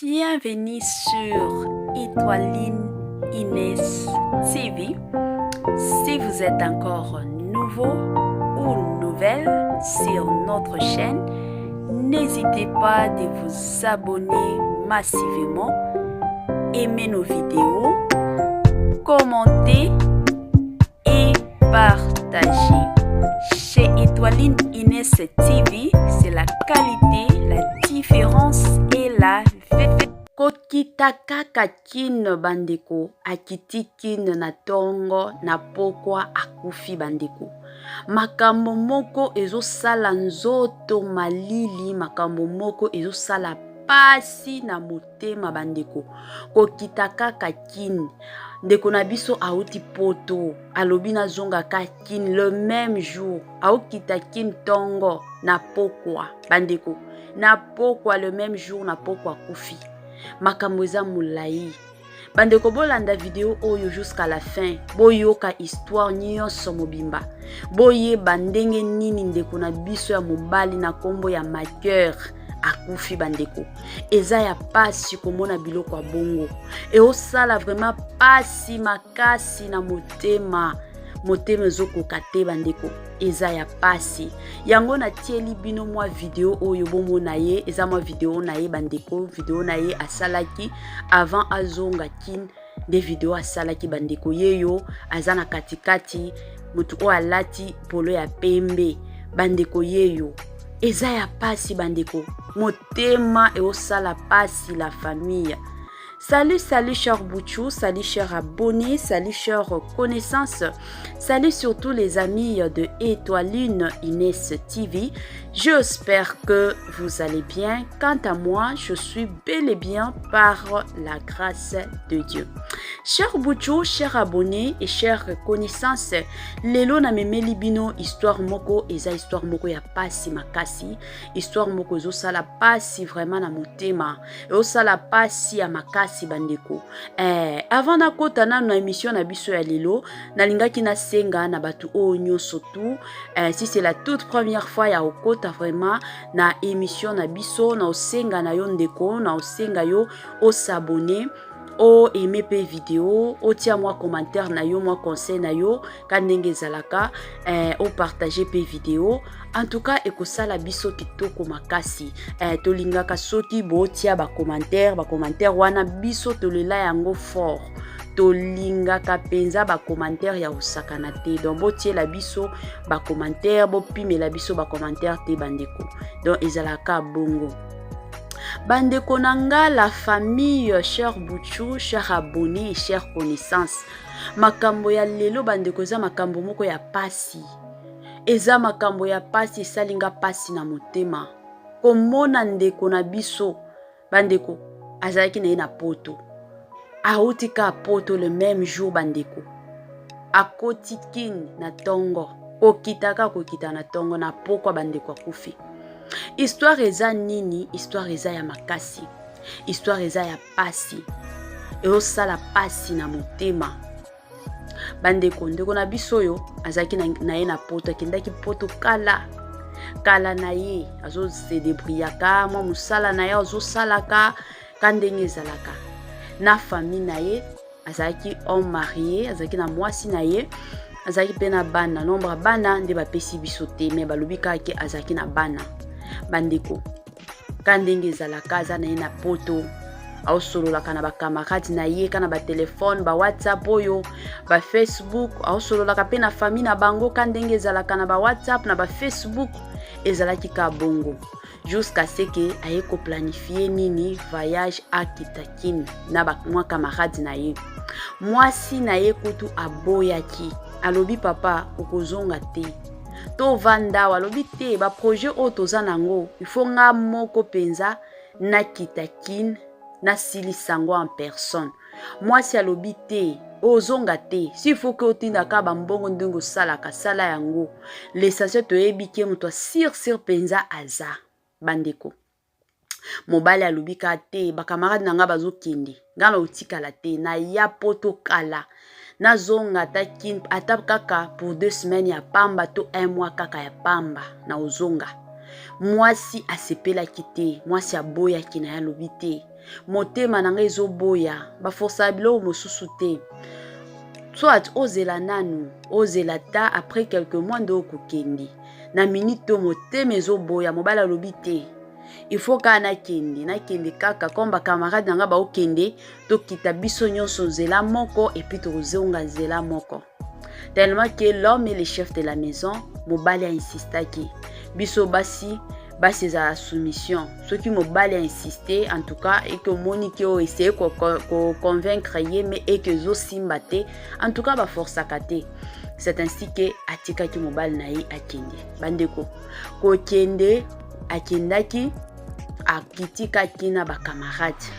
Bienvenue sur Étoiline Inès TV. Si vous êtes encore nouveau ou nouvelle sur notre chaîne, n'hésitez pas de vous abonner massivement, aimer nos vidéos, commenter et partager. Chez Étoiline Inès TV, c'est la qualité, la différence et la Kokita kaka Kin bandeko, akiti Kin na tongo na pokwa akufi bandeko. Makambo moko ezosala nzoto malili, makambo moko ezosala pasi na motema bandeko. Kokita kaka Kin, ndeko na biso auti poto, alobi nazonga ka Kin le même jour, aokita Kin tongo na pokwa bandeko. Na pokwa le même jour na pokwa akufi. Makambo eza molai bandeko, bolanda video oyo jusqu'à la fin, boyoka histoire nyonso mobimba, boyeba ndenge nini ndeko na biso ya mobali na nkombo ya Maker akufi. Bandeko, eza ya pasi komona biloko ya bongo, eosala vraiment pasi makasi na motema, motema ezokoka te bandeko, eza ya pasi. Yango natieli bino mwa video oyo bomona ye, eza mwa video na ye bandeko, video na ye asalaki avant azonga Kin, nde video asalaki bandeko. Yeyo aza na katikati, motu oyo alati polo ya pembe bandeko, yeyo. Eza ya pasi bandeko, motema eosala pasi, la famille. Salut, salut cher Bouchou, salut cher abonné, salut cher connaissance, salut surtout les amis de Étoiline Inès TV. J'espère que vous allez bien. Quant à moi, je suis bel et bien par la grâce de Dieu. Cher Bouchou, cher abonné et cher connaissance, lelo na memeli bino histoire moko, eza histoire moko ya pasi makasi, histoire moko ezosala pasi vraiment na motema, ezosala pasi ya makasi bandeko. Avant nakota nanu na émission na biso ya lelo, nalingaki nasenga na bato oyo nyonso tu, si c'est la toute première fois ya okota vraiment na émission na biso, na osenga na yo ndeko, na osenga yo os'abonner, oaimer mpe video, otia mwa commentaire na yo, mwa conseil na yo ka ndenge ezalaka, opartager mpe video. En tout cas ekosala biso kitoko makasi. Tolingaka soki botia bacommentaire, bacommentaire wana biso tolela yango fort, tolingaka mpenza bacommentaire ya kosakana te. Donc botiela biso bacommentaire, bopimela biso bacommentaire te bandeko. Donc ezalaka bongo bandeko na nga, la famille, cher Bouchou, cher abonné, cher connaissance. Makambo ya lelo bandeko, eza makambo moko ya pasi, eza makambo ya pasi, esalinga pasi na motema komona ndeko na biso bandeko, azalaki na ye na poto, awuti ka poto le même jour bandeko, akoti Kini na ntongo, kokitaka kokita na ntongo, na pokwa bandeko akufi. Histoire eza nini? Histoire eza ya makasi, histoire eza ya pasi, ezosala pasi na motema bandeko. Ndeko na biso oyo azalaki na ye na poto, akendaki poto kala kala na ye, azose débrouillaka mwa mosala na ye, azosalaka ka ndenge ezalaka na famille na ye. Azalaki homme marié, azalaki na mwasi na ye, azalaki mpe na bana. Nombre ya bana nde bapesi biso te, me balobi kaka ke azalaki na bana bandeko. Ka ndenge ezalaka, aza na ye na poto, aosololaka na bacamarade na ye ka na batelefone, bawhatsapp oyo, bafacebook, aosololaka mpe na famille na bango ka ndenge ezalaka na bawhatsapp, na bafacebook, ezalaki ka bongo jusqu'à ce que aye koplanifier nini, voyage, akita Kini na mwa camarade na ye. Mwasi na ye kutu aboyaki, alobi: "Papa, okozonga te, tovanda awa." Alobi: "Te, baprojet oyo toza nango, ifo nga moko mpenza nakita Kine, nasilisa yango en personne." Mwasi alobi: "Te, ozonga te, s'il faut ke otindaka bambongo ndenge osalaka, sala yango, l'essentiel toyebi ke moto asur sur mpenza aza." Bandeko, mobali alobi kaka: "Te, bacamarade na nga bazokende, nga na otikala te, naya poto kala, nazonga ata Kine ata kaka pour 2 semaines ya pamba to un mois kaka ya pamba, na ozonga." Mwasi asepelaki te, mwasi aboyaki na ye, alobi: "Te." Motema na ngai ezoboya. Baforsaka biloko mosusu te. Soit ozela nanu, ozela ta après quelques mois nde okokende. Na minute to motema ezoboya, mobali alobi te. Il faut kaka nakende, nakende kaka comme ba camarades na ngai baokende, tokita biso nyonso nzela moko et puis tokozonga nzela moko. Tellement que l'homme est le chef de la maison, mobali a insistaki. Biso basi, basi ezala soumission. Soki mobali a insisté, en tout cas, et que omoni ke o essayer ko convaincre ye mais et que ezosimba te, en tout cas ba forçaka te. C'est ainsi que atikaki mobali na ye akende. Bandeko, kokende akendaki, akitikaki na ba camarades.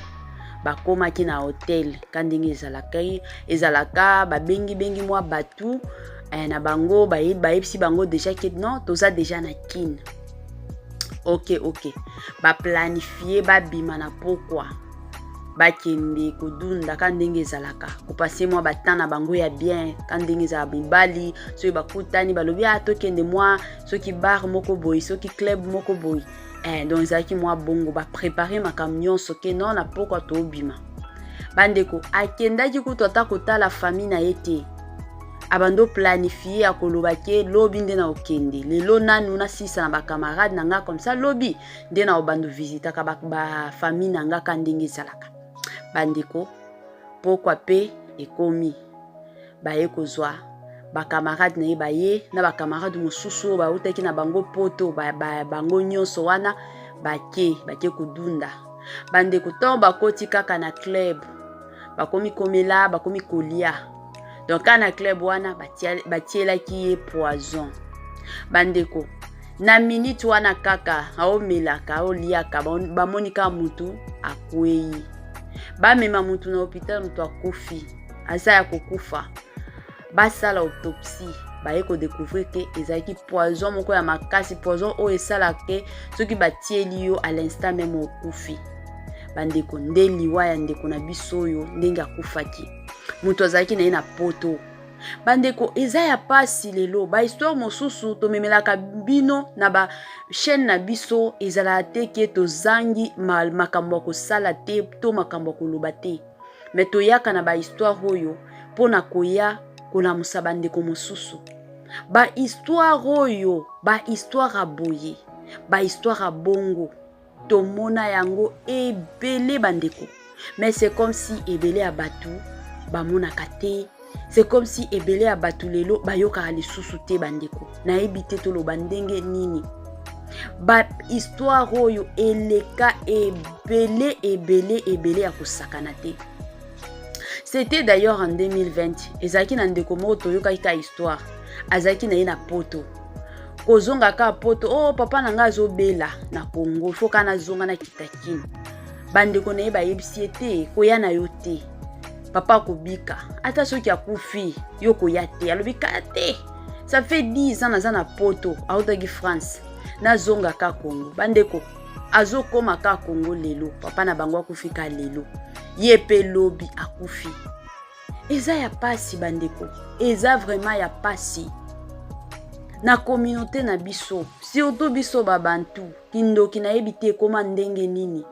Bakomaki na hotel ka ndenge ezalaka, ezalaka babengi-bengi mwa batu na bango, bayebisi bango déjà ke non, toza déjà na Kin. Ok, baplanifie babima na pokwa, bakende kodunda ka ndenge ezalaka, kopase mwa batemps na bango ya bien ka ndenge ezala. Mibali soki bakutani, balobi a tokende mwa soki bar moko boye, soki club moko boye. Donc ezalaki mwa bongo, baprépare makambo nyonso ke non, na pokwa tobima. Bandeko, akendaki kutu ata kotala famille na ye te. Abando planifie, akoloba ke lobi nde na okende, lelo nanu nasisa na bacamarade na nga, comme ça lobi nde na obando visitaka bafamille na nga ka ndenge ezalaka. Bandeko, pokwa mpe ekomi, baye kozwa bacamarade na ye, baye na bacamarade mosusu oyo bautaki na bango Poto, bango nyonso wana bake kodunda. Bandeko, ntango bakoti kaka na club, bakomi komela, bakomi kolia. Donc kaka na club wana batielaki ye poison. Bandeko, na minute wana kaka aomelaka, aoliaka, bamoni kaka mutu akwei, bamema mutu na hôpital, mutu akufi, aza ya kokufa. Basala autopsie, baye kodécouvrir ke ezalaki poison moko ya makasi, poison oyo esalaka ke soki batieli yo, à l'instant même okufi. Bandeko, nde liwa ya ndeko na biso oyo, ndenge akufaki, moto azalaki na ye na Poto. Bandeko, eza ya pasi. Lelo bahistoire mosusu tomemelaka bino na bachaîne na biso, ezalaka te ke tozangi makambo ya kosala te to makambo ya koloba te, me toyaka na bahistoire oyo mpona koya kolamusa bandeko mosusu. Bahistoire oyo, bahistoire ya boye, bahistoire ya bongo, tomona yango ebele, bandeko, mais c'est comme si ebele ya bato bamonaka te, c'est comme si ebele ya bato lelo bayokaka lisusu te. Bandeko, nayebi te toloba ndenge nini. Bahistoire oyo eleka ebele, ebele, ebele ya kosakana te. C'était d'ailleurs en 2020, ezalaki na ndeko moko, toyokaki ka histoire, azalaki na ye na Poto. Kozonga kaka Poto, oh, papa na ngai azobela na Congo, faut kaka nazonga, nakita Kini. Bandeko na ye bayebisi ye te, koya na yo te, papa akobika, ata soki akufi, yo koya te. Alobi kaka te, ça fait 10 ans naza na Poto, autaki France, nazonga ka Congo. Bandeko, azokóma ka Congo lelo, papa na bango akufi ka lelo, ye mpe lobi akufi. Eza ya pasi, bandeko, eza vraiment ya pasi na communauté na biso, surtout biso babantu. Kindoki, nayebi te ekóma ndenge nini.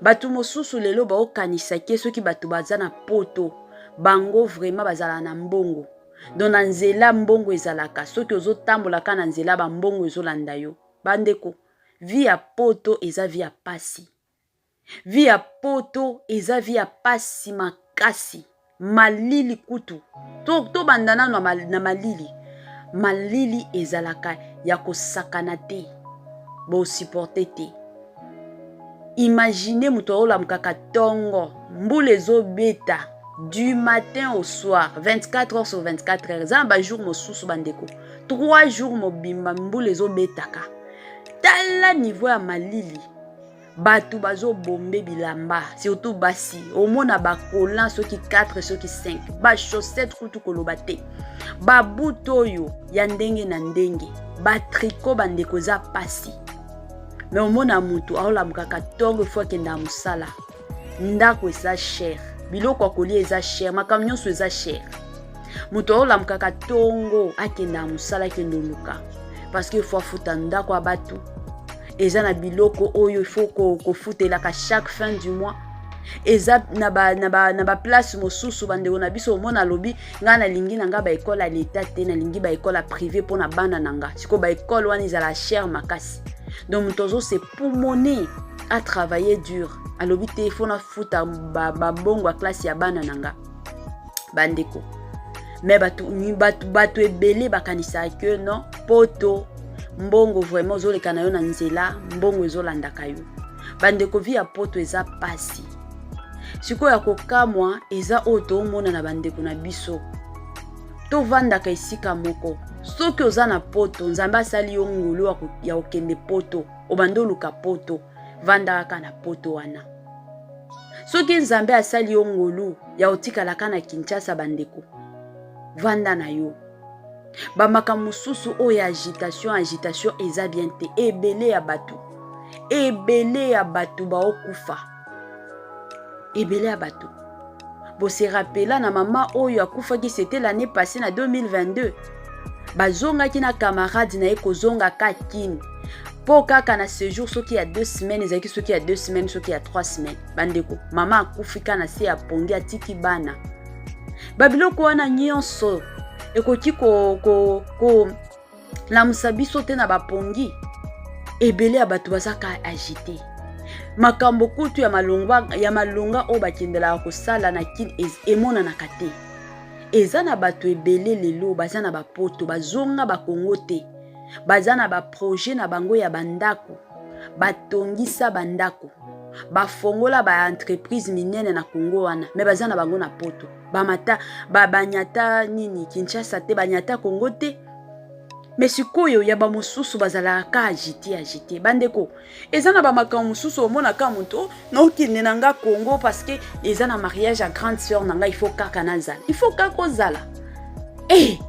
Bato mosusu lelo baokanisaki soki bato baza na Poto, bango vraiment bazala na mbongo. Donc na nzela mbongo ezalaka, soki ozotambola kaka na nzela, bambongo ezolanda yo. Bandeko, vie ya Poto eza vie ya pasi. Vie ya Poto eza vie ya pasi makasi. Malili kutu, tobanda nano na malili. Malili ezalaka ya kosakana te, bosupporte te. Imagine moto aolamukaka ntongo, mbula ezobeta du matin au soir, 24 heures sur 24 heures. Eza na bajour mosusu, bandeko, 3 jours mobimba mbula ezobetaka. Tala niveau ya malili, bato bazobombe bilamba, surtout basi, omona bakolan soki 4, soki 5, bachaussette kutu koloba te, babutu oyo ya ndenge na ndenge, batricot. Bandeko, eza pasi. Me omona motu aolamukaka ntongo, ifo akenda ya mosala, ndako eza cher, biloko ya kolia eza cher, makambo nyonso eza cher. Moto aolamukaka ntongo, akenda ya mosala, akende oluka, parce que ifo afuta ndako ya bato, eza na biloko oyo ifo kofutelaka chaque fin du mois. Eza na ba na ba na ba place mosusu, bandeko na biso, omona alobi ngai nalingi na ngai baekole ya leta te, nalingi baekole ya privé mpo na bana na nga. Sikoyo baekole wana ezala cher makasi, donc moto azo se pumone a travailler dur, alobi te fo nafuta babongo ya classe ya bana na nga. Bandeko, me bato, bato, bato ebele bakanisaka ke non, poto mbongo vraiment ozoleka na yo na nzela, mbongo ezolandaka yo. Bandeko, vie ya poto eza pasi. Sikoyo ya kokamwa eza oyo toomona na bandeko na biso, tovandaka esika moko. Soki oza na poto, Nzambe asali yo ngolu ya kokende poto, obandi oluka poto, vandaka kaka na poto wana. Soki Nzambe asali yo ngolu ya kotikalaka na Kinshasa, bandeko, vanda na yo. Bamakambo mosusu oyo ya agitation, agitation eza bien te. Ebele ya bato, ebele ya bato baokufa, ebele ya bato. Bose rappeler na mama oyo akufaki, c'était l'année passée na 2022. Bazongaki na camarade na ye, kozonga ka Kini mpo kaka na séjour soki ya 2 semaines, ezalaki soki ya 2 semaines, soki ya 3 semaines. Bandeko, mama akufi ka na se ya pongi, atiki bana. Babiloko wana nyonso ekoki kolamusa ko, ko biso te na bapongi. Ebele ya bato baza ka agité. Makambo kutu ya malonga, ya malonga oyo bakendelaka kosala na Kini emonanaka te. Eza na bato ebele lelo baza na bapoto, bazonga Bakongo te, baza na baprojet na bango ya bandako, batongisa bandako, bafongola baentreprise minene na Kongo wana, me baza na bango na poto. Bamata banyata nini Kinshasa te, banyata Kongo te. Me sikoyo ya bamosusu bazalaka ka agité, agité. Bandeko, eza na bamakambo mosusu omonaka moto, naokende na nga Congo parce que eza na mariage ya grande sœur na ngai, il faut kaka nazala, il faut kaka ozala. E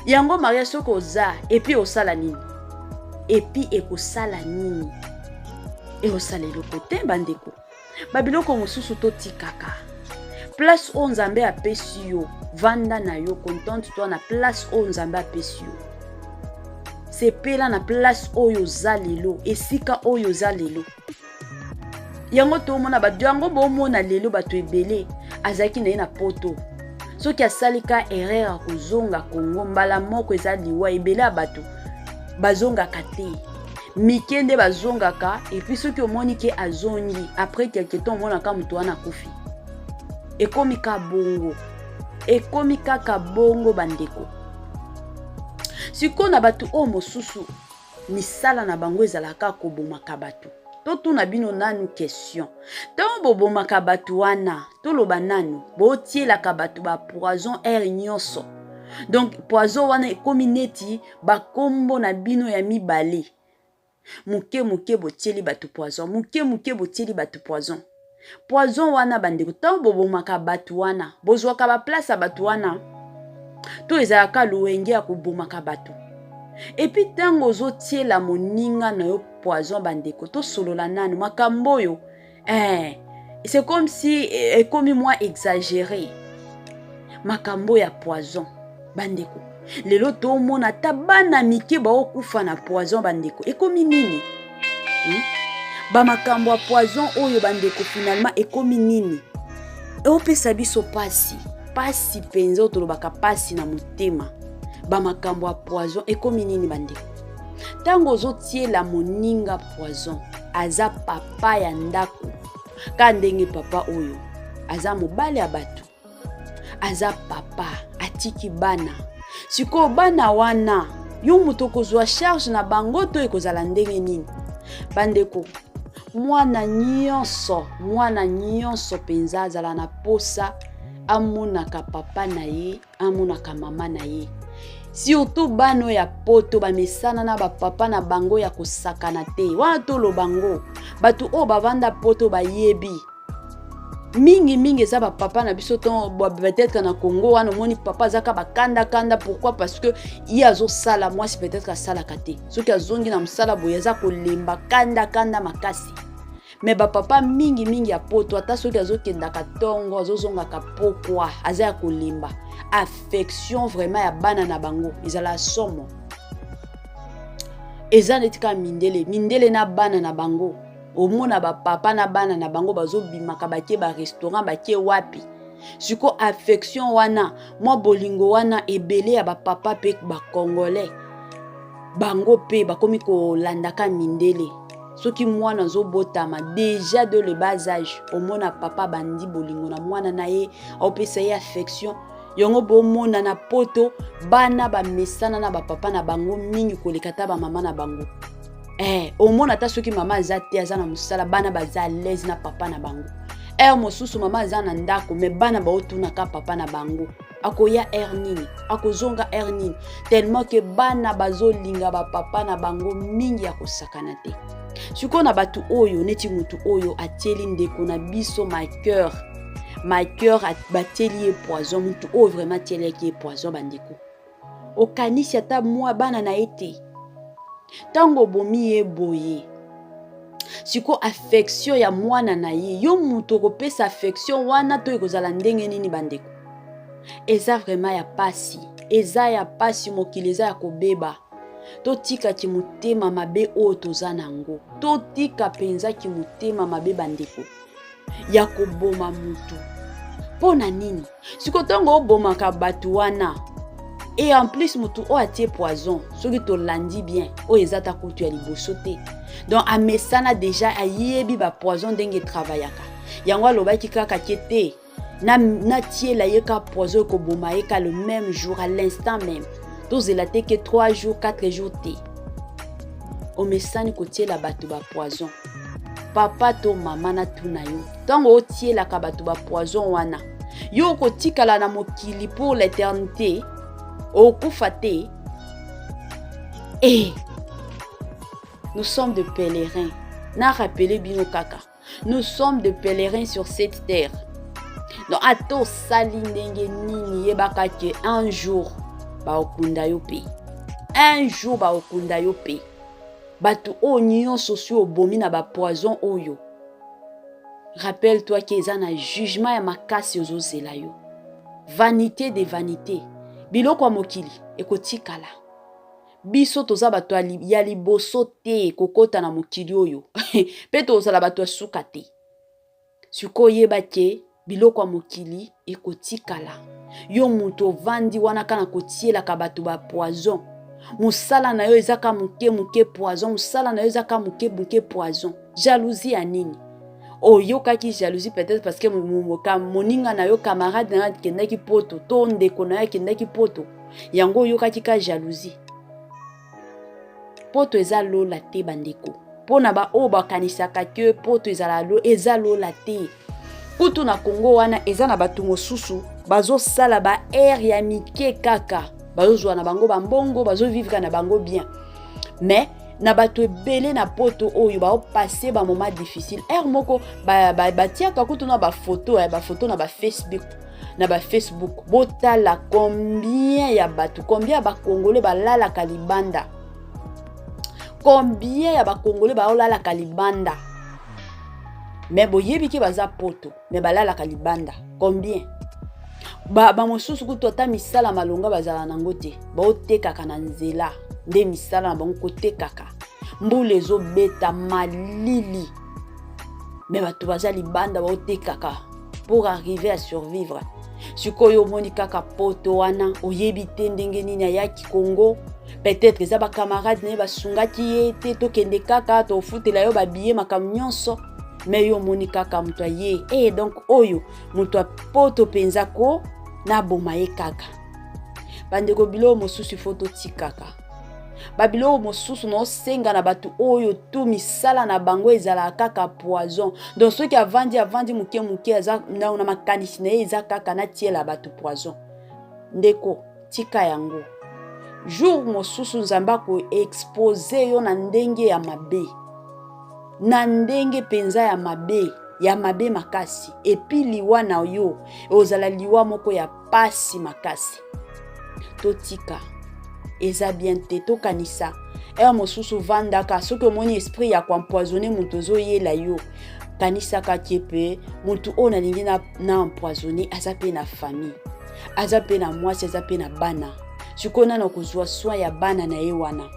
yango mariage, soki oza, et puis osala nini? Et puis ekosala nini? Ekosala eloko te. Bandeko, babiloko mosusu totikaka. Place oyo Nzambe apesi yo, vanda na yo, contente toi na place oyo Nzambe apesi yo. Sepela na place oyo oza lelo, esika oyo oza lelo. Yango tomona bato yango, bomona lelo bato ebele azalaki na ye na poto, soki asali ka erreur ya kozonga Kongo mbala moko, eza liwa. Ebele ya bato bazongaka te, mike nde bazongaka. Et puis soki omoni ke azongi, après quelque temps omonaka moto wana akufi. Ekomi ka bongo, ekomi kaka bongo, bandeko. Sikoyo na bato oyo mosusu, misala na bango ezalaka kobomaka bato. Totuna bino nanu question: ntango bobomaka bato wana, toloba nanu, botielaka bato bapoison heure nyonso, donc poison wana ekomi neti bakombo na bino ya mibale. Moke moke botieli bato poison, moke moke botieli bato poison. Poison wana, bandeko, ntango bobomaka bato wana, bozwaka baplace ya bato wana to ezalaka lolenge ya kobomaka bato? Et puis ntango ozotiela moninga na yo poison, bandeko, tosolola nanu makambo oyo. C'est comme si ekomi mwa exagéré, makambo ya poison. Bandeko, lelo tomona ata bana mike baokufa na poison. Bandeko, ekomi nini, Bamakambo ya poison oyo, bandeko, finalement ekomi nini? Eopesa biso pasi, pasi mpenza oyo tolobaka, pasi na motema. Bamakambo ya poison ekomi nini, bandeko? Ntango ozotiela moninga poison, aza papa ya ndako, ka ndenge papa oyo aza mobali ya bato, aza papa, atiki bana. Sikoyo bana wana, yo moto okozwa charge na bango to ekozala ndenge nini? Bandeko, mwana nyonso, mwana nyonso mpenza azala na posa amonaka papa na ye, amonaka mama na ye. Surtout bana oyo ya poto, bamesana na bapapa na bango ya kosakana te. Wana toloba ngo, bato oyo bavanda poto bayebi mingimingi, eza bapapa na biso to peut-être na Congo wana, omoni papa azaka bakandakanda. Pourquoi? Parce que ye azosala, mwasi peut-être asalaka te. Soki azongi na mosala boye, aza kolemba, kandakanda makasi. Me bapapa mingimingi ya poto, ata soki azokendaka ntongo, azozongaka pokwa, aza ya kolemba. Affection vraiment ya bana na bango ezala somo. Eza neti kaka mindele, mindele na bana na bango. Omona bapapa na bana na bango bazobimaka, batie barestaurant, batie wapi. Siko affection wana, mwa bolingo wana, ebele ya bapapa mpe bacongolais bango mpe bakomi kolandaka mindele. Soki mwana azobotama déjà de le bas âge, omona papa bandi bolingo na mwana na ye, aopesa ye affection. Yango bomona na Poto bana bamesana na bapapa na bango mingi koleka ata bamama na bango. Omona ata soki mama aza te, aza na mosala, bana baza à l'aise na papa na bango. Heure mosusu mama aza na ndako, mais bana baotunaka papa na bango akoya heure nini, akozonga heure nini, tellement que bana bazolinga bapapa na bango mingi ya kosakana te. Sikoyo na bato oyo, neti motu oyo atieli ndeko na biso Maker, Maker batieli ye poison, motu oyo vraiment atieliaki ye poison, bandeko, okanisi ata mwa bana na ye te? Ntango obomi ye boye, siko affection ya mwana na ye, yo moto okopesa affection wana to ekozala ndenge nini? Bandeko, eza vraiment ya pasi, eza ya pasi. Mokili eza ya kobeba. Totikaki motema mabe oyo toza nango, totika mpenzaki motema mabe, bandeko, ya koboma mutu. Mpo na nini? Siko ntango obomaka bato wana, et en plus motu oyo atie poison, soki tolandi bien, oyo eza ta kutu ya liboso te. Donc amesana déjà, ayebi bapoison ndenge etravaillaka. Yango alobaki kaka ke te, natiela ye ka poison ekoboma ye ka le même jour, à l'instant même. Tozela te ke 3 jours, 4 jours te. Omesani kotiela bato bapoison, papa to mama, natuna yo, ntango otielaka bato bapoison wana, yo okotikala na mokili pour l'éternité? Okufa te? E nous sommes de pèlerins. Na rappeler bino kaka, nous sommes de pèlerins sur cette terre. Donc ata osali ndenge nini, yebaka ke un jour baokunda yo mpe, un jour baokunda yo mpe. Bato oyo nyonso si obomi na bapoison oyo, rappelle toi ke eza na jugement ya makasi ozozela yo. Vanité de vanité, biloko ya mokili ekotikala. Biso toza bato ya liboso te kokɔta na mokili oyo, mpe tozala bato ya suka te. Sikoyo oyeba ke biloko ya mokili ekotikala. Yo moto ovandi wana kaka na kotielaka bato bapoison, mosala na yo eza ka moke moke poison, mosala na yo eza ka moke moke poison. Jalousie ya nini oyokaki? Jalousie peut-être parce que moninga na yo, camarade na yo akendaki Poto, to ndeko na yo akendaki Poto, yango oyokaki ka jalousie. Poto eza lola te, bandeko. Mpo na baoyo bakanisaka ke Poto ezala lo, eza lola te. Kutu na Kongo wana eza na bato mosusu bazosala baheure ya mike kaka, bazozwa na bango bambongo, bazovivre na bango bien. Mais na bato ebele na Poto oyo baopasser bamoment difficile, heure moko batiaka kutu na bafoto ya bafoto na bafacebook, na bafacebook. Botala combien ya bato, combien ya bacongolais balalaka libanda, combien ya bacongolais baolalaka libanda. Mais boyebi ke baza Poto, mais balalaka libanda. Combien bamosusu kutu ata misala malonga bazala nango te, baotekaka na nzela nde misala na bango, kotekaka. Mbula ezobeta, malili, mais bato baza libanda baotekaka pour arriver à survivre. Sikoyo omoni kaka Poto wana, oyebi te ndenge nini ayaki Congo. Peut-être eza bacamarade na ye basungaki ye te, tokende kaka, tofutela yo babillet, makambo nyonso. Mais yo omoni kaka moto aye e, donc oyo moto apoto mpenza ko naboma ye kaka. Bandeko, biloko mosusu ifo totikaka. Babiloko mosusu naosenga na bato oyo tu misala na bango ezalaka kaka poison. Donc soki avandi, avandi moke moke, aza na makanisi na ye eza kaka natiela bato poison. Ndeko, tika yango. Jour mosusu Nzambe akoexposer yo na ndenge ya mabe, na ndenge mpenza ya mabe, ya mabe makasi. Et puis liwa na yo ozala liwa moko ya pasi makasi. Totika, eza bien te. Tokanisa heure mosusu, vandaka. Soki omoni esprit ya koempoisonner moto ozoyela yo, kanisaka ke mpe motu oyo nalingi na empoisonner aza mpe na famille, aza mpe na mwasi, aza mpe na bana. Sikoyo nana kozwa soin ya bana na ye wana,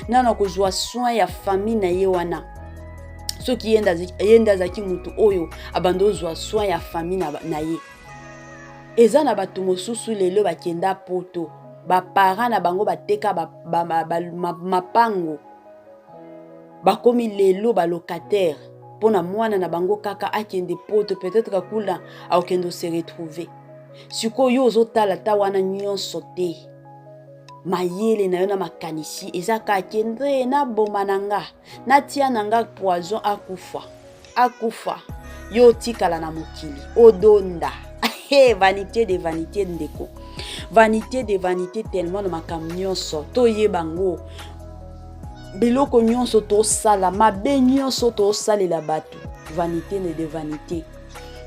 nana kozwa soin ya famille na ye wana. Soki ye nde azalaki motu oyo abanda ozwa soin ya famille na ye. Eza na bato mosusu lelo bakenda poto, baparent na bango bateka mapango, bakomi lelo balocataire mpo na mwana na bango kaka akende poto, peut-être kuna akokende se retrouver. Sikoyo yo ozotala ta wana nyonso te, mayele na yo na makanisi eza kaka kende naboma na nga, natia na nga poison, akufa akufa, yo otikala na mokili odonda. Vanité de vanité, ndeko, vanité de vanité. Tellement na makambo nyonso toyeba ngo, biloko nyonso tosala, mabe nyonso tosalela bato, vanité ne de vanité.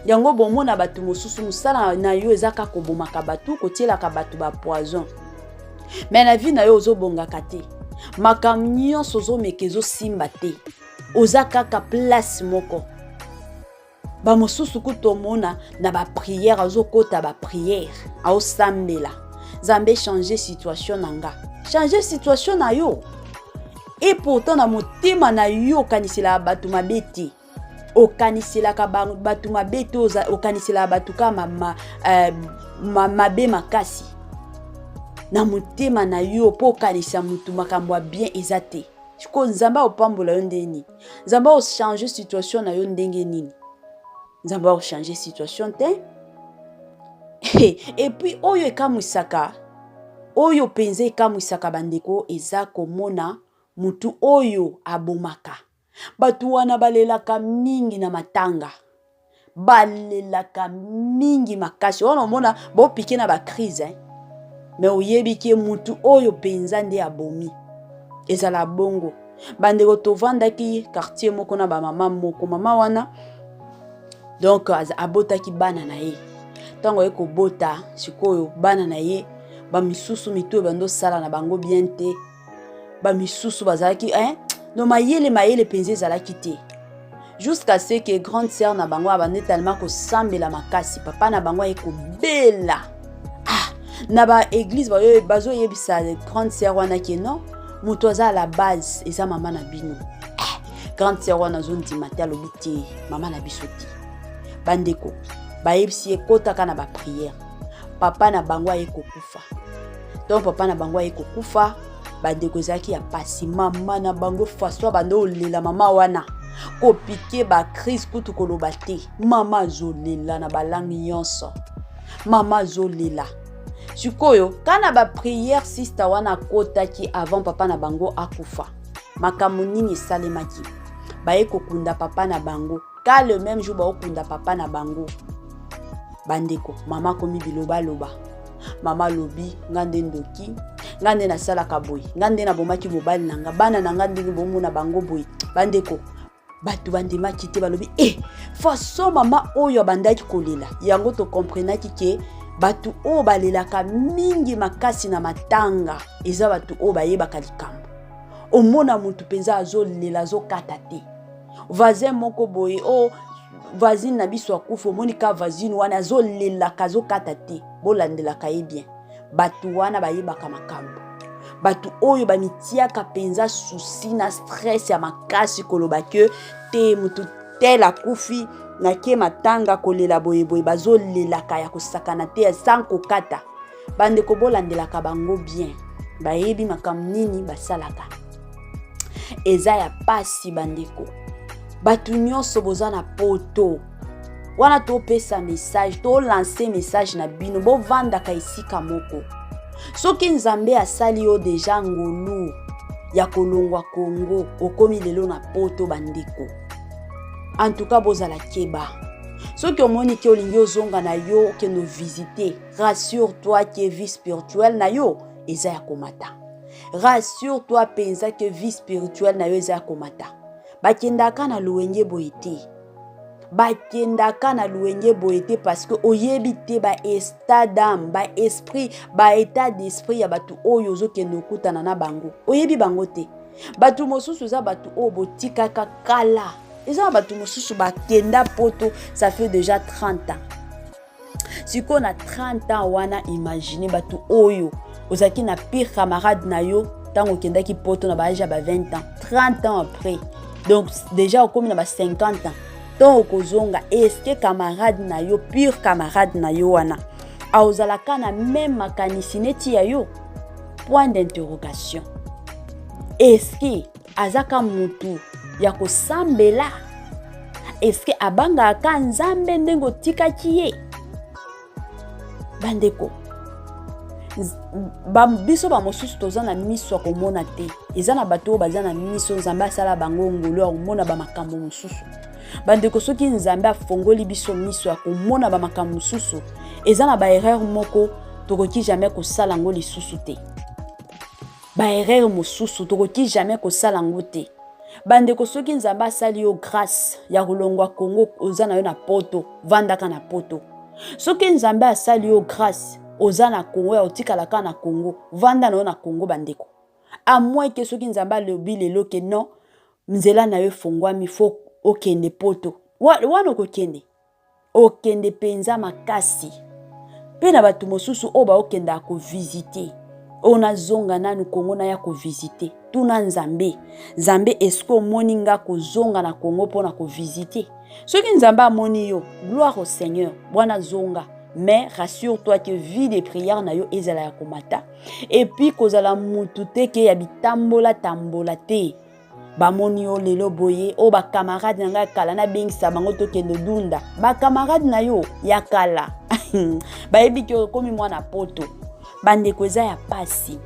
Yango bomona bato mosusu, mosala na yo eza kaka kobomaka bato, kotielaka bato bapoison, mais na vie na yo ozobongaka te. Makambo nyonso ozomeka ezosimba te, oza kaka place moko. Bamosusu kutu omona na baprière, azokota baprière, aosambela: "Nzambe, change situation na nga, change situation na yo." Et pourtant na motema na yo okaniselaka bato mabe te, okaniselaka bato mabe te, okaniselaka bato kaka mabe makasi na motema na yo. Mpo okanisa motu makambo ya bien eza te. Sikoyo Nzambe aopambola yo ndenge nini? Nzambe aochange situation na yo ndenge nini? Nzambe aochange situation te. Et puis oyo ekamwisaka, oyo mpenza ekamwisaka bandeko, eza komona motu oyo abomaka bato wana balelaka mingi na matanga, balelaka mingi makasi wana. Omona bopike na bacrise, hein? Mais oyebi ke mutu oyo mpenza nde abomi. Ezala bongo, bandeko. Tovandaki quartier moko na bamama moko. Mama wana donc abotaki bana na ye. Ntango aye kobota, sikoyo bana na ye bamisusu mitu oyo bandosala na bango bien te, bamisusu bazalaki, hein? No mayele mayele mpenza ezalaki te, jusqu'à ce que grande sœur na bango abandi tellement kosambela makasi. Papa na bango aye kobela. Ah, na baéglise bazoyebisa grande sœur wana ke non, moto aza à la base eza mama na bino. Ah, grande sœur wana azondima te, alobi te, mama na biso te. Bandeko bayebisi ye kotaka na baprière. Papa na bango aye kokufa. Donc papa na bango aye kokufa, bandeko, ezalaki ya pasi. Mama na bango, façon bando olela mama wana, kopike bacrise kutu koloba te. Mama azolela na balangi nyonso, mama azolela. Sikoyo ka na baprière sister wana akotaki avant papa na bango akufa, makambo nini esalemaki? Baye kokunda papa na bango. Ka le même jour baokunda papa na bango, bandeko, mama akomi bilobaloba. Mama alobi: "Nga nde ndoki, nga nde nasalaka boye, nga nde nabomaki mobali na nga, bana na nga ndenge bomona bango boye." Bandeko, bato bandimaki te. Balobi e façon mama oyo abandaki kolela. Yango tokomprenaki ke bato oyo balelaka mingi makasi na matanga eza bato oyo bayebaka likambo. Omona motu mpenza azolela, azokata te. Voisin moko boye, o oh, voisine na biso akufi, omoni ka voisine wana azolelaka, azokata te. Bolandelaka ye bien. Bato wana bayebaka makambo. Bato oyo bamitiaka mpenza souci na stress ya makasi koloba ke te, motu tel akufi, nake matanga kolela boyeboye, bazolelaka ya kosakana te, ya sans kokata. Bandeko, bolandelaka bango bien, bayebi makambo nini basalaka. Eza ya pasi, bandeko. Bato nyonso boza na poto wana, topesa message, tolance message na bino: bovandaka esika moko. Soki Nzambe asali yo déjà ngolu ya kolongwa Kongo, okomi lelo na poto, bandeko, antuka bozala keba. Soki omoni ke olingi ozonga na yo, okende visite, rassure toi ke vie spirituelle na yo eza ya komata. Rassure toi mpenza ke vie spirituelle na yo eza ya komata. Bakendaka na lowenge boye te, bakendaka na lowenge boye te, parce que oyebi te baétat d'âme, baesprit, baétat d'esprit ya bato oyo ozokende okutana na bango. Oyebi bango te. Bato mosusu eza bato oyo botikaka kala. Eza na bato mosusu bakenda poto, ça fait déjà 30 ans. Sikoyo na 30 ans wana, imagine bato oyo ozalaki na pire camarade na yo ntango okendaki poto na baage ya ba 20 ans, 30 ans après Donc déjà okomi na ba 50 ans, ntongo okozonga, eske camarade na yo, pure camarade na yo wana, aozalaka na même makanisi neti ya yo? Point d'interrogation. Eske azaka mutu ya kosambela? Eske abangaka Nzambe ndenge otikaki ye? Bandeko ba, biso bamosusu toza na miso ya komona te. Eza na bato oyo baza na miso, Nzambe asala bango ngolu ya komona bamakambo mosusu. Bandeko, soki Nzambe afongoli biso miso ya komona bamakambo mosusu, eza na baerreur moko tokoki jamais kosala yango lisusu te. Baerreur mosusu tokoki jamais kosala yango te. Bandeko, soki Nzambe asali yo grâce ya kolongwa Kongo, oza na yo na Poto, vandaka na Poto. Soki Nzambe asali yo grâce, oza na Kongo, ya otikala kaka na Kongo, vanda na yo na Kongo. Bandeko, à moins que soki Nzambe alobi lelo ke non, nzela na yo efongwami, faut okende Poto, wana okokende, okende mpenza makasi. Mpe na bato mosusu oyo baokendaka kovisite, oyo nazonga nanu Kongo, naya kovisite, tuna Nzambe: "Nzambe, eske omoni nga kozonga na Kongo mpona kovisite?" Soki Nzambe amoni yo, gloire au Seigneur, bwana zonga. Mais rassure-toi que vie de prière na yo ezala ya komata, et puis kozala mutu te ke ya bitambola tambola te. Bamoni yo lelo boye, oyo bacamarade na ngai ya kala, nabengisa bango tokende dunda. Bacamarade na yo ya kala bayebi ke okomi mwana Poto. Bandeko, eza ya pasi,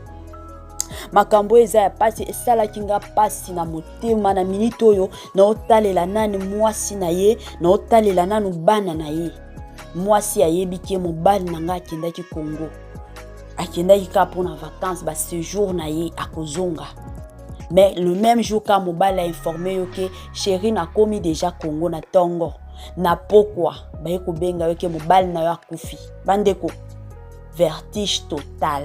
makambo oyo eza ya pasi. Esalaki nga pasi na motema. Na minute oyo naotalela nani mwasi na ye, naotalela nanu bana na ye. Mwasi ayebi ke mobali na ngai akendaki Congo, akendaki kaka mpona vacance, baséjour na ye, akozonga. Mais le même jour ka mobali ainforme yo ke chéri, nakomi déjà Congo na ntongo, na pokwa baye kobenga yo ke mobali na yo akufi. Bandeko, vertige total,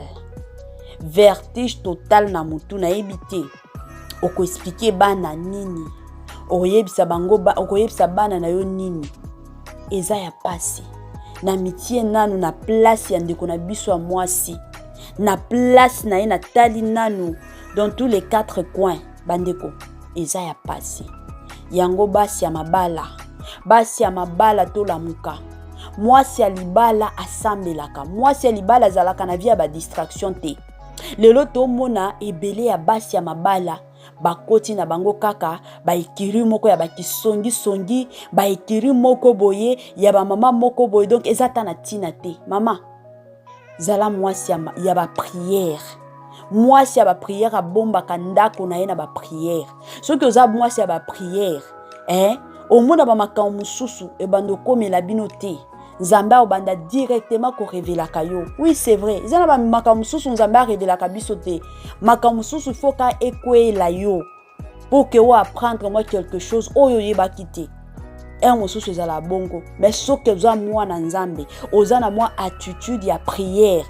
vertige total na motu. Nayebi te okoexpliquer bana nini, okoyebisa bango, okoyebisa bana na yo nini. Eza ya pasi. Na mitie nanu na place ya ndeko na biso ya mwasi, na place na ye, natali nanu dans tous les quatre coins. Bandeko, eza ya pasi. Yango basi ya mabala, basi ya mabala, tolamuka. Mwasi ya libala asambelaka, mwasi ya libala azalaka na vie ya badistraction te. Lelo tomona ebele ya basi ya mabala bakoti na bango kaka baekiri moko ya bakisongisongi, baekiri moko boye ya bamama moko boye. Donc eza ata na ntina te. Mama, zala mwasi ya baprière. Mwasi ya baprière abombaka ndako na ye na baprière. Soki oza mwasi ya baprière, eh, omona bamakambo mosusu ebanda okomela bino te. Nzambe aobanda directement korevelaka yo. Oui, c'est vrai, eza na bamakambo mosusu Nzambe arevelaka biso te. Makambo mosusu faut ka ekweyela yo pour ke oapprendre mwa quelque chose oyo oyebaki te. Heure mosusu ezala bongo. Mais soki oza mwana Nzambe, oza na mwa attitude ya prière,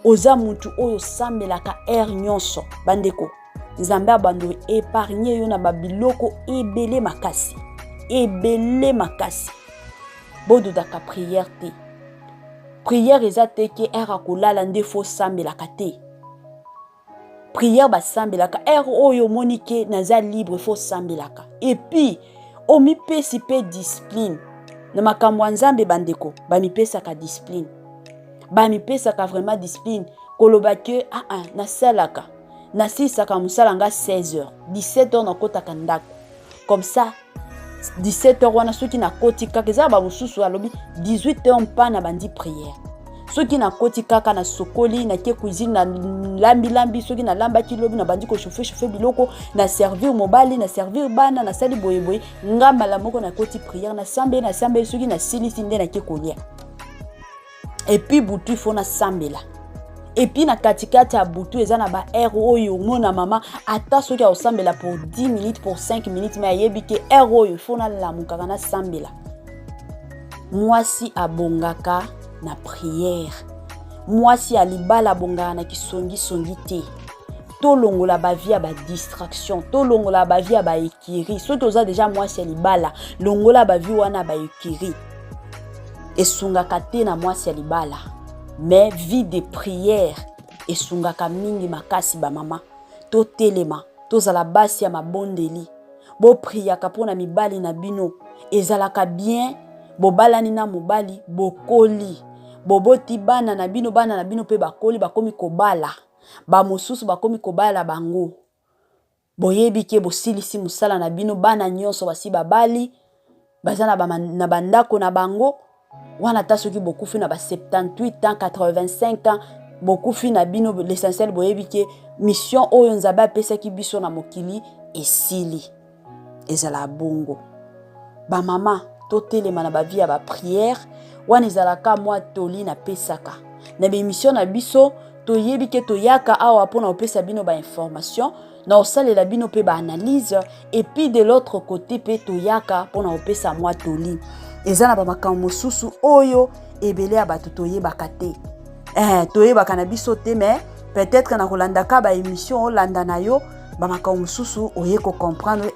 oza mutu oyo osambelaka heure nyonso, bandeko, Nzambe abanda épargne yo na babiloko ebele makasi, ebele makasi. Bododaka prière te. Prière eza te ke heure akolala nde faut osambelaka te. Prière basambelaka heure oyo omoni ke naza libre, faut osambelaka. Et puis omipesi mpe discipline na makambo ya Nzambe. Bandeko, bamipesaka discipline, bamipesaka vraiment discipline. Koloba ke aa, ah, ah, nasalaka, nasilisaka mosala nga 16 heures, 17 heures nakɔtaka ndako. Comme ça 17 heures wana, soki nakoti kaka, eza na bamosusu alobi 18 heures mpa na bandi prière. Soki nakoti kaka, nasokoli, nake cuisine, nalambilambi. Soki nalambaki lobi, nabandi kochauffe chauffe biloko, na servir mobali, na servir bana, nasali boyeboye, nga mbala moko nakoti prière, nasambeli, nasambeli. Soki nasilisi nde nake kolia. Et puis butu faut nasambela. Et puis na katikati ya butu, eza na baheure oyo omona mama, ata soki akosambela pour 10 minutes, pour 5 minutes, mais ayebi ke heure oyo faut nalamukaka, nasambela. Mwasi abongaka na prière. Mwasi ya libala abongaka na kisongisongi te. Tolongola bavie ya badistraction, tolongola bavie ya baekiri. Soki oza déjà mwasi ya libala, longola bavie wana ya baekiri, esungaka te na mwasi ya libala. Mais vie de prière esungaka mingi makasi. Bamama, totelema, tozala basi ya mabondeli. Bopriaka mpo na mibali na bino. Ezalaka bien bobalani na mobali, bokoli, boboti bana na bino, bana na bino mpe bakoli, bakomi kobala, bamosusu bakomi kobala bango. Boyebi ke bosilisi mosala na bino, bana nyonso basi babali, baza na, ba, na bandako na bango wana. Ata soki bokufi na ba 78 ans, 85 ans, bokufi na bino, l'essentiel boyebi ke mission oyo Nzambe apesaki biso na mokili esili. Ezala bongo, bamama, totelema na bavie ya baprière wana. Ezalaka mwa toli napesaka na baémission na biso. Toyebi ke toyaka awa mpona kopesa bino bainformation, na kosalela bino mpe baanalyse, et puis de l'autre côté mpe toyaka mpona kopesa mwa toli. Eza na bamakambo mosusu oyo ebele ya bato toyebaka te, toyebaka na biso te, mais peut-être na kolandaka baémission, olanda na yo bamakambo mosusu, oye kocomprendre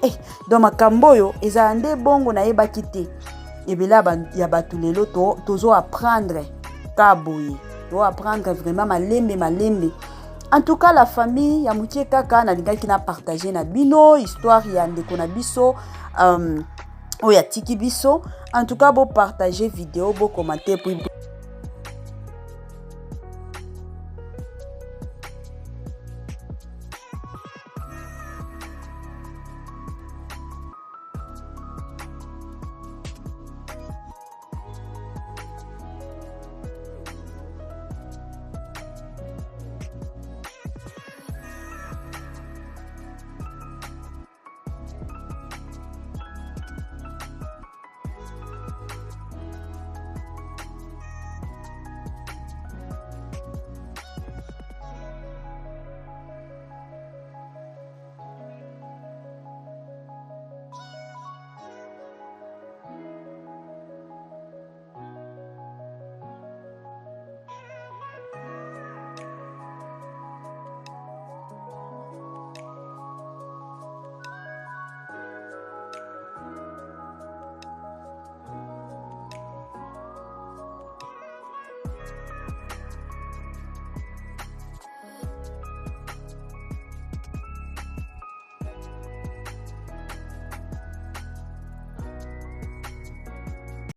donc makambo oyo ezala nde bongo, nayebaki te. Ebele ya bato lelo tozo apprendre ka boye, to apprendre vraiment malembe malembe. En tout cas, la famille, ya mokie kaka nalingaki na partage na bino histoire ya ndeko na biso oyo atiki biso. En tout cas, bopartage vidéo, bocommenter, puis